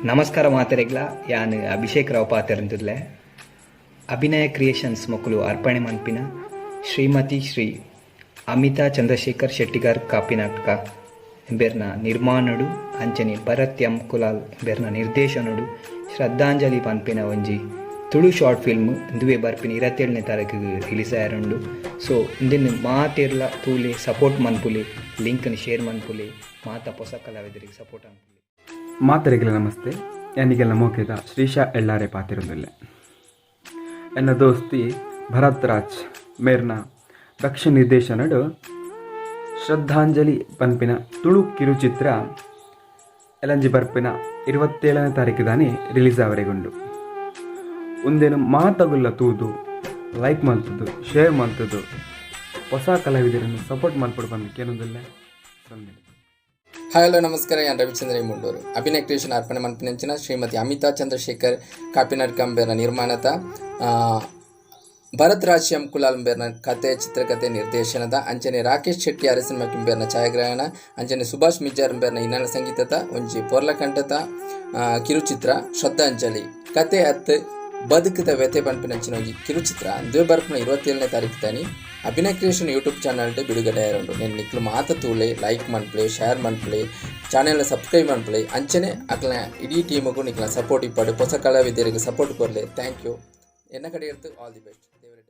ನಮಸ್ಕಾರ ಮಾತೆರೆಗ್ಲ, ಯಾನ್ ಅಭಿಷೇಕ್ ರಾವ್ ಪಾತೆರಂತುಲ್ಲೆ. ಅಭಿನಯ ಕ್ರಿಯೇಷನ್ಸ್ ಮೊಕುಲು ಅರ್ಪಣೆ ಮನ್ಪಿನ ಶ್ರೀಮತಿ ಶ್ರೀ ಅಮಿತಾ ಚಂದ್ರಶೇಖರ್ ಶೆಟ್ಟಿಗಾರ್ ಕಾಪಿನಾಟ್ಕ ಇಂಬೆರ್ನ ನಿರ್ಮಾಣಡು ಅಂಚನೆ ಭರತ್ ಎಂ ಕುಲಾಲ್ ಇಂಬೆರ್ನ ನಿರ್ದೇಶನಡು ಶ್ರದ್ಧಾಂಜಲಿ ಪನ್ಪಿನ ಒಂಜಿ ತುಳು ಶಾರ್ಟ್ ಫಿಲ್ಮ್ ಇಂದುವೆ ಬರ್ಪಿನ 27ನೇ ತಾರೀಕಿಗೆ ರಿಲೀಸ್ ಆಯರುಂಡು. ಸೊ ಇಂದೆನ್ ಮಾತೆರ್ಲ ತೂಲೆ, ಸಪೋರ್ಟ್ ಮನ್ಪುಲೆ, ಲಿಂಕ್ನ್ ಶೇರ್ ಮನ್ಪುಲೆ, ಮಾತ ಪೊಸ ಕಲಾವಿದರಿಗೆ ಸಪೋರ್ಟ್ ಮನ್ಪುಲೆ. ಮಾತೆರೆಗ್ಲ ನಮಸ್ತೆ. ಯಾನಿಗೆಲ್ಲ ಮೋಕೆದ ಶ್ರೀಶಾ ಎಳ್ಳಾರೆ ಪಾತಿರೊಂದುಲ್ಲೆ. ಎನ್ನ ದೋಸ್ತಿ ಭರತ್ ರಾಜ್ ಮೇರ್ನ ದಕ್ಷ ನಿರ್ದೇಶನಡು ಶ್ರದ್ಧಾಂಜಲಿ ಪನ್ಪಿನ ತುಳು ಕಿರುಚಿತ್ರ ಎಲಂಜಿ ಬರ್ಪಿನ 27ನೇ ತಾರೀಕು ದಾನಿ ರಿಲೀಸ್ ಆವರೆಗುಂಡು. ಉಂದೆನು ಮಾತಗುಲ್ಲ ತೂದು ಲೈಕ್ ಮಲ್ತದು, ಶೇರ್ ಮಲ್ತದು, ಹೊಸ ಕಲಾವಿದರನ್ನು ಸಪೋರ್ಟ್ ಮಲ್ಪಡು ಪಂದ್ ಕೇನೊಂದುಲ್ಲೆ. ಹಾಯ್, ಹಲೋ, ನಮಸ್ಕಾರ. ಯಾನ್ ರವಿಚಂದ್ರ ಮುಂಡೂರು. ಅಭಿನಯ ಕ್ರಿಯೇಷನ್ ಅರ್ಪಣೆ ಮನ್ಪಿನಂಚಿನ ಶ್ರೀಮತಿ ಅಮಿತಾ ಚಂದ್ರಶೇಖರ್ ಕಾಪಿನಾಡ್ ಕಂಬೇರ್ನ ನಿರ್ಮಾಣದ, ಭರತ್ ರಾಜ್ ಎಂ ಕುಲಾಲ್ ಬೇರ್ನ ಕತೆ, ಚಿತ್ರಕಥೆ, ನಿರ್ದೇಶನದ, ಅಂಚನೆ ರಾಕೇಶ್ ಶೆಟ್ಟಿ ಅರಸಿನ ಬೇರ್ನ ಛಾಯಾಗ್ರಹಣ, ಅಂಚನೆ ಸುಭಾಷ್ ಮಿಜಾರ್ ಬೇರ್ನ ಹಿನ್ನೆಲೆ ಸಂಗೀತದ ಒಂಜಿ ಪೊರ್ಲಕಂಠದ ಕಿರುಚಿತ್ರ ಶ್ರದ್ಧಾಂಜಲಿ. ಕತೆ ಅತ್ ಬದುಕದ ವ್ಯಥೆ ಪನ್ಪಿನಂಚಿನ ಒಂಜಿ ಕಿರುಚಿತ್ರ ಅಂದುವೆ ಬರ್ಪಿನ 27ನೇ ತಾರೀಕು ತಾನಿ ಅಭಿನಯ ಕ್ರಿಯೇಷನ್ ಯೂಟ್ಯೂಬ್ ಚಾನಲ್ ಬಿಡುಗಡೆ ಆಯರುಂಡು. ನೆನ್ ನಿಕ್ಲು ಮಾತ ತೂಲೆ, ಲೈಕ್ ಮನ್ಪುಲೆ, ಶೇರ್ ಮನ್ಪುಲೆ, ಚಾನೆಲ್ ಸಬ್ಸ್ಕ್ರೈಬ್ ಮನ್ಪುಲೆ. ಅಂಚನೆ ಅಕ್ಲ ಇಡೀ ಟೀಮಗೂ ನಿಕ್ಲ ಸಪೋರ್ಟ್ ಇಪ್ಪಡು. ಹೊಸ ಕಲಾವಿದರಿಗೆ ಸಪೋರ್ಟ್ ಕೊರ್ಲೆ. Thank you. ಎನ್ನ ಕಡೆ ಇರ್ತು ಆಲ್ the best. ದೇವರ.